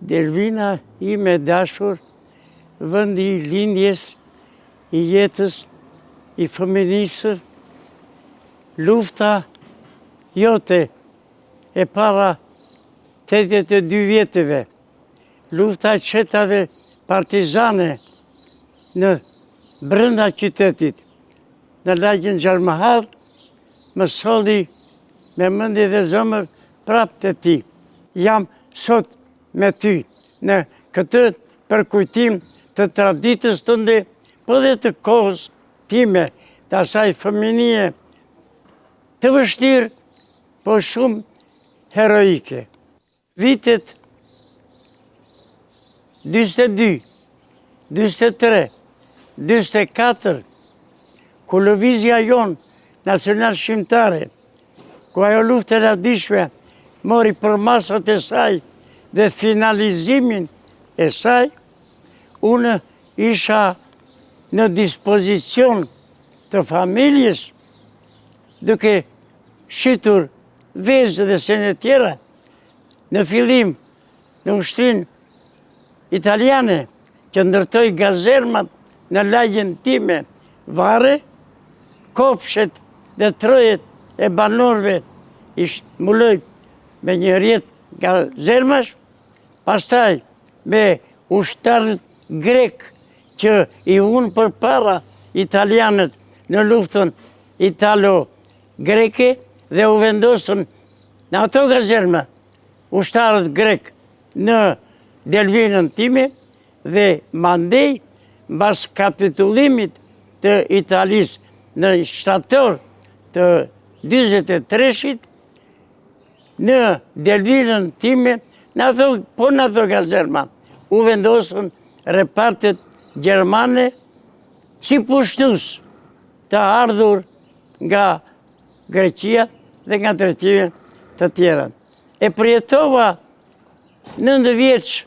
Delvina ime e dashur, vendi i lindjes, i jetës, i fëminisë, lufta jote e para 82 vjetëve, lufta e çetave partizane në brenda qytetit, në lagjen Xhermahallë, më solli me mendje dhe zemër prapë te ti. Jam sot me ty në këtë përkujtim të traditës tënde, po dhe të kohës time, të asaj fëminie të vështirë, po shumë heroike. Vitet 42, 43, 44, ku lëvizja jonë nacional shqiptare, ku ajo luftë e lavdishme mori përmasat e saj dhe finalizimin e saj, unë isha në dispozicion të familjes duke shitur vezë dhe sende tjera, në fillim në ushtrinë italiane që ndërtoi gazermat në lagjen time Vare, kopshet dhe trojet e banorëve i mbuloi me një rrjet gazermash, pastaj me ushtarët grekë që i vunë përpara italianët në luftën italo-greke dhe u vendosën në ato gazerma, ushtarët grekë në Delvinën time dhe mandej, mbas kapitullimit të Italisë në shtator të 43-shit, në Delvinën time, në ato, po në ato gazerma, u vendosën repartet gjermane si pushtues të ardhur nga Greqia dhe nga drejtime të tjera. E përjetova 9 vjeç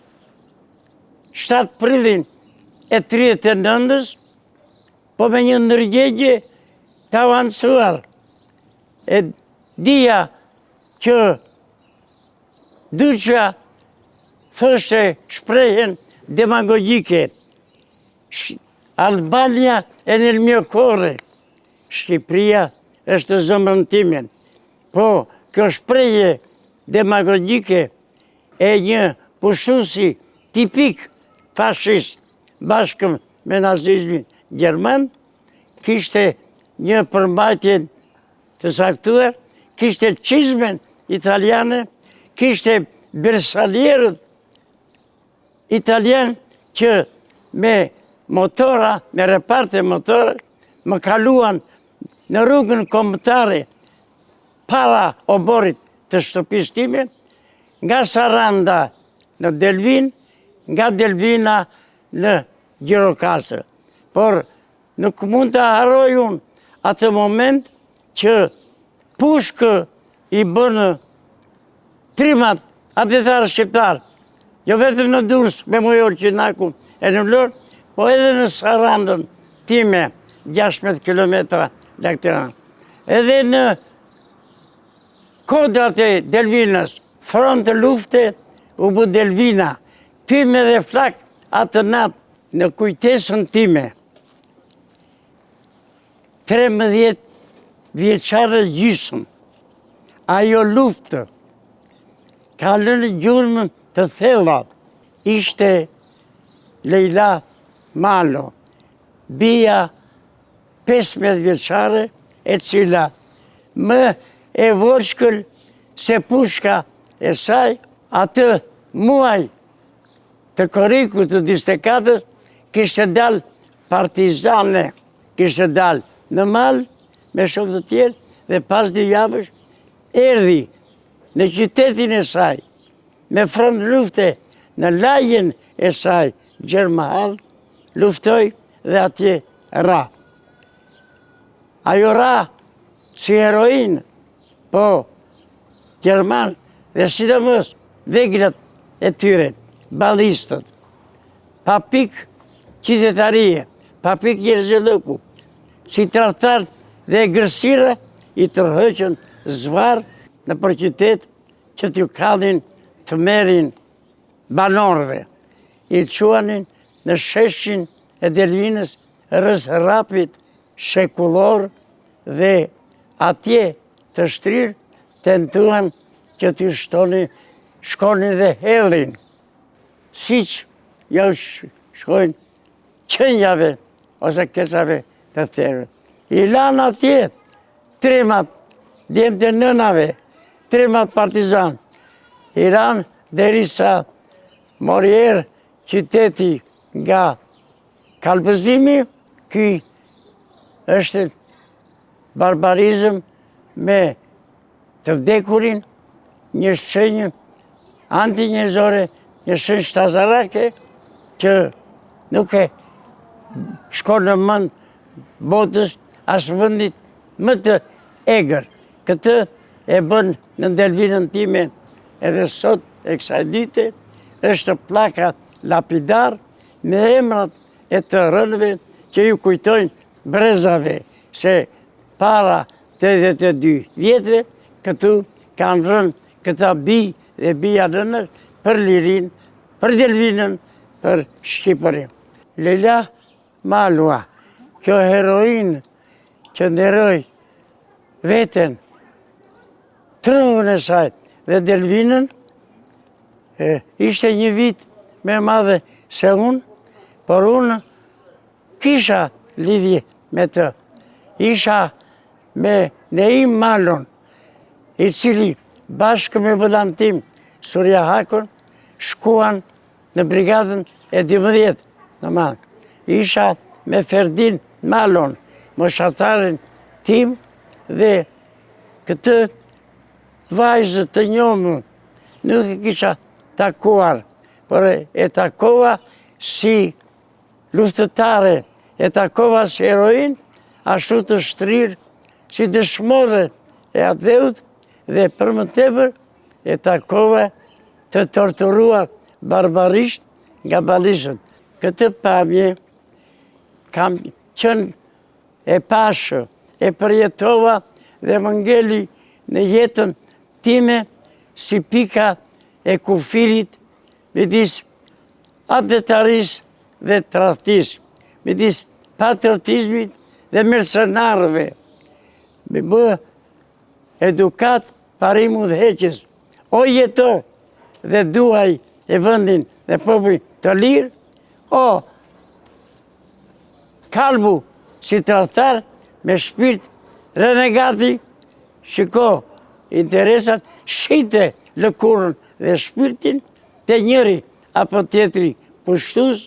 7 prillin e 39-ës, po me një ndërgjegje të avancuar. E dija që Duçja thoshte shprehjen demagogjike, Albania è nel mio cuore, Shqipëria është në zemrën time. Po, kjo shprehje demagogjike e një pushtuesi tipik fashist bashkë me nazizmin gjerman, kishte një përmbajtje të caktuar, kishte çizmen italiane, kishte bersalierët italianë që me motora, me reparte motora, më kaluan në rrugën kombëtare para oborrit të shtëpisë time, nga Saranda në Delvinë, nga Delvina në Gjirokastër. Por nuk mund ta harroj unë atë moment që pushkë i bënë trimat atdhetarë shqiptarë, jo vetëm në Durrës me Mujo Ulqinakun e në Vlorë, po edhe në Sarandën time, 16 km larg Tiranës. Edhe në kodrat e Delvinës, front lufte u bë Delvina, tym edhe flakë atë natë në kujtesën time. 13 vjeçare gjysëm, ajo luftë ka lënë gjurmë të thella, ishte Lejla Malo, bija 15 vjeçare, e cila më e voçkël se pushka e saj, atë muaj të korrikut të 44 kishte dalë partizane, kishte dalë në mal me shokë të tjerë dhe pas dy javësh erdhi në qytetin e saj me front lufte në lagjen e saj Xhermahallë, luftoi dhe atje ra. Ajo ra si heroinë, po gjermanët dhe sidomos veglat e tyre, ballistët, pa pikë qytetarie, pa pikë njerëzillëku, si tradhtarë dhe egërsira i tërhoqën zvarrë nëpër qytet që t'ju kallin tmerrin. banorëve. I çuanin në sheshin e Delvinës rrëzë rrapit shekullor dhe atje të shtrirë tentuan që t'ju shtonin, shkonin dhe hellin, siç jau shkojnë qenjave ose kecave të therur. I lanë atje trimat, djemtë e nënave, trimat partizanë. I lanë derisa mori erë qyteti nga kalbëzimi, ky është barbarizëm me të vdekurin, një shenjë antinjerëzore, një shenjë shtazarake, që nuk i shkon në mend botës as vendit më të egër. Këtë e bënë në Delvinën time edhe sot e kësaj dite, është pllaka lapidar me emrat e të rënëve që ju kujtojnë brezave se para 82 vjetëve këtu kanë rënë këta bij dhe bija nënash për lirinë, për Delvinën, për Shqipërinë. Lejla Malua, kjo heroinë që nderoi veten, trungun e saj dhe Delvinën, ishte një vit më e madhe se unë, por unë kisha lidhje me të. Isha me Neim Malon, i cili bashkë me vëllanë tim, Surja Hakon, shkuan në brigadën e 12, në manë. Isha me Ferdin Malon, moshatarin tim dhe këtë vajzë të njomë nuk e kisha takuar, por e takova si luftëtare, e takova si heroinë, ashtu të shtrirë, si dëshmore e atdheut dhe për më tepër e takova të torturuar barbarisht nga ballistët. Këtë pamje kam qenë e pashë, e përjetova dhe më ngeli në jetën time si pika e kufirit midis atdhetarisë dhe tradhtisë, midis patriotizmit dhe mercenarëve. Me bë edukatë parim udhëheqës, o jeto dhe duaj e vendin dhe popullin të lirë, o kalbu si tradhtar me shpirt renegati, shiko interesat, shite lëkurën dhe shpirtin te njëri apo tjetri pushtues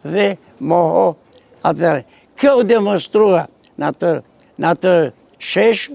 dhe moho atëherë. Kjo u demonstrua në atë, në atë shesh.